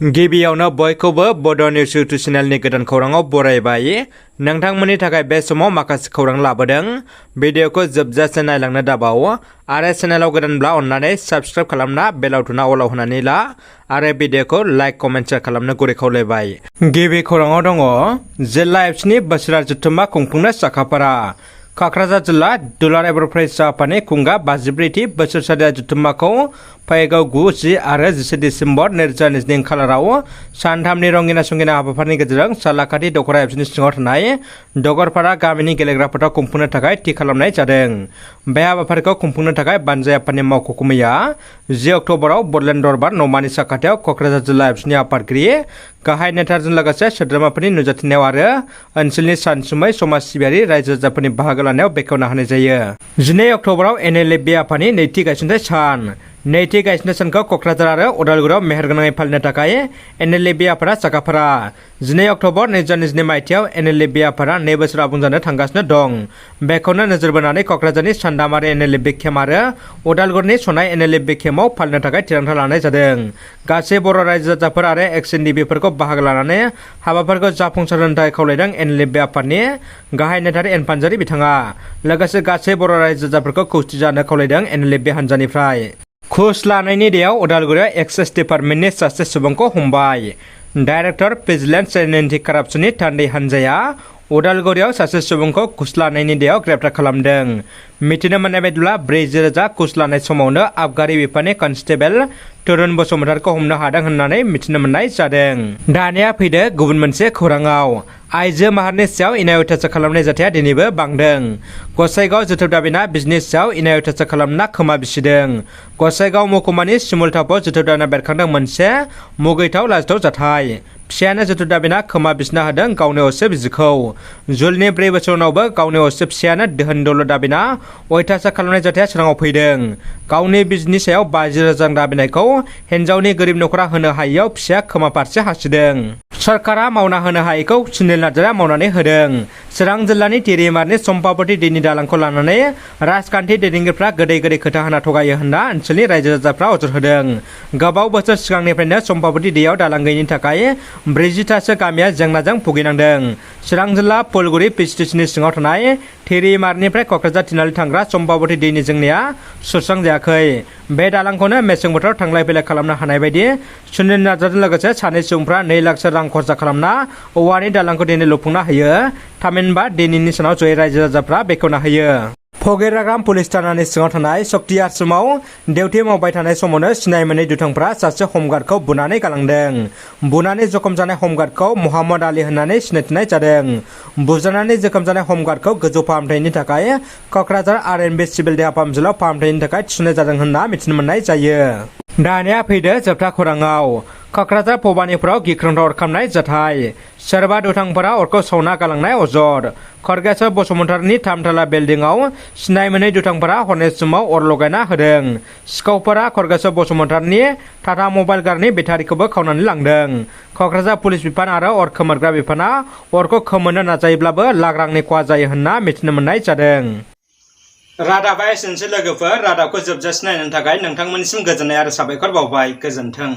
गिबियावनो बयखौबो बड' निउस इउटुब चेनेलनि गोदान खौराङाव बरायबाय। नोंथांमोननि थाखाय बे समाव माखासे खौरां लाबोदों। भिडिअखौ जोबजासे नायलांनो दाबाव आरो चेनेलाव गोदानब्ला अन्नानै साबस्क्राइब खालामना बेल आइकनआ अलाव होनानै ला आरो भिडिअखौ लाइक कमेन्ट शेयार खालामनो गुरै खावलायबाय। गिबि खौराङाव दङ जिल्ला एबसुनि बोसोरारि जथुम्मा खुंफुंनो साखाफारा। क'क्राझार जिल्ला दुलाराय बर' फरायसा आफादनि खुंगा 54थि बोसोरसालिया जथुम्माखौ फैगौ 9, 10 आरो 11 दिसेम्बर 2022 खालाराव सानथामनि रंगिना संगिना हाबाफारिनि गेजेरजों सालाकाथि दख'रा एबसुनि सिङाव थानाय दगरपारा गामिनि गेलेग्रा फोथाराव खुंफुंनो थाखाय थि खालामनाय जादों। बे हाबाफारिखौ खुंफुंनो थाखाय बानजाय आफादनि मावख' मैया 10 अक्ट'बराव बडलेण्ड दरबार न'मानि साखाथियाव क'क्राझार जिल्ला एबसुनि आफादगिरि गाहाय नेताजों लोगोसे सोद्रोमाफोरनि नुजाथिनायाव आरो ओनसोलनि सानसुमै समाज सिबियारि रायजो राजाफोरनि बाहागो लानायाव बेखेवना होनाय जायो। 12 अक्ट'बराव NLFB आफादनि नैथि गायसनथाइ सान। नैथि गायसनथाइ सानखौ क'क्राझार आरो उदालगुरियाव मेहेरगोनाङै फालिनो थाखाय NLFB आफादा साखाफारा। 12 अक्ट'बर 2022 मायथाइयाव NLFB आफादा 2 बोसोर आबुं जानो थांगासिनो दं। बेखौनो नोजोर बोनानै क'क्राझारनि सान्दामारि NLFB केम्प आरो उदालगुरिनि सनाय NLFB केम्पआव फालिनो थाखाय थिरांथा लानाय जादों। गासै बर' रायजो राजाफोर आरो एक्स-एनडिबिफोरखौ बाहागो लानानै हाबाफारिखौ जाफुंसार होनो थाखाय खावलायदों NLFB आफादनि गाहाय नेतारि एन पानजारि बिथाङा। लोगोसे गासै बर' रायजो राजाफोरखौ खौसे जानो खावलायदों NLFB हान्जानिफ्राय। घुस लानायनि देयाव उदालगुरियाव एक्साइज डिपार्टमेन्टनि सासे सुबुंखौ हमबाय। डाइरेक्टर भिजिलेन्स एन्ड एन्टि कारापसननि थान्दै हान्जाया उदालगुरियाव सासे सुबुंखौ घुस लानायनि देयाव ग्रेप्तार खालामदों। मिथिनो मोननाय बायदिब्ला 40,000 घुस लानाय समावनो आबगारि बिफाननि कनस्टेबल तरुन बसुमतारीखौ हमनो हादों होननानै मिथिनो मोननाय जादों। दानिया फैदो गुबुन मोनसे खौराङाव। आइजो माहारिनि सायाव इनाय अयथासार खालामनाय जाथाया दिनैबो बांदों। गसाइगाव जोथोब दाबिना बिसिनि सायाव इनाय अयथासार खालामना खोमा बिसिदों। गसाइगाव महकुमानि सिमुलटापआव जोथोब दाबिना बेरखांदों मोनसे मुगैथाव लाजिथाव जाथाय। फिसायानो जोथोब दाबिना खोमा बिसिना होदों गावनि असे बिसिखौ। जुलिनि 4 बोसोर उनावबो गावनि असे फिसायानो दोहोन दौलत दाबिना अयथासार खालामनाय जाथाया सोराङाव फैदों। गावनि बिसिनि सायाव 50,000 रां दाबिनायखौ हिन्जावनि गोरिब नखरा होनो हायैयाव फिसाया खोमा फारसे हासिदों। सरकारा मावना होनो हायैखौ सुनिल नार्जारिया मावनानै होदों। चिरां जिल्लानि तिरिमारनि सम्पाबति दैनि दालांखौ लानानै राजखान्थि दैदेनगिरिफ्रा गोदै गोदै खोथा होना थगायो होनना ओनसोलनि रायजो राजाफ्रा अजद होदों। गोबाव बोसोर सिगांनिफ्रायनो सम्पाबति दैयाव दालां गैयिनि थाखाय 40थासो गामिया जेंनाजों भुगिनांदों। चिरां जिल्ला फुलगुरि पिसिटिसिनि सिङाव थानाय तिरिमारनिफ्राय क'क्राझार तिनालि थांग्रा सम्पाबति दैनि जेंनाया सुस्रांजायाखै। बे दालांखौनो मेसें बोथोराव थांलाय फैलाय खालामनो हानाय बायदि सुनिल नार्जारिजों लोगोसे सानै सुबुंफ्रा 2 लाखसो रां खरसा खालामना औवानि दालांखौ दिनै लुफुंना होयो। थामहिनबा दिनैनि सानाव जयै रायजो राजाफ्रा बेखेवना होयो। फगेराग्राम पुलिस थानानि सिङाव थानाय शक्ति आश्रमाव डिउटि मावबाय थानाय समावनो सिनाय मोनै दुथांफ्रा सासे हमगार्डखौ बुनानै गालांदों। बुनानै जखम जानाय हमगार्डखौ महम्मद आली होननानै सिनायथिनाय जादों। बुजानानै जखम जानाय हमगार्डखौ गोजौ फाहामथायनि थाखाय क'क्राझार RNB सिभिल देहा फाहामसालियाव फाहामथायनि थाखाय थिसननाय जादों होनना मिथिनो मोननाय जायो। दानिया फैदो जोबथा खौराङाव। क'क्राझार भबानिपुराव गिख्रंथाव अर खामनाय जाथाय। सोरबा दुथांफोरा अरखौ सावना गालांनाय अजद। खरगेश्वर बसुमतारीनि 3 थाला बिल्डिंआव सिनाय मोनै दुथांफोरा हरनि समाव अर लगायना होदों। सिखावफोरा खरगेश्वर बसुमतारीनि टाटा मबाइल कारनि बेटारिखौबो खावनानै लांदों। क'क्राझार पुलिस बिफान आरो अर खोमोरग्रा बिफाना अरखौ खोमोरनो नाजायोब्लाबो लाख रांनि खहा जायो होनना मिथिनो मोननाय जादों। रादाबा एसेनोसै लोगोफोर। रादाबखौ जोबजासे नायनो थाखाय नोंथांमोननिसिम गोजोननाय आरो साबायखर बावबाय। गोजोन्थों।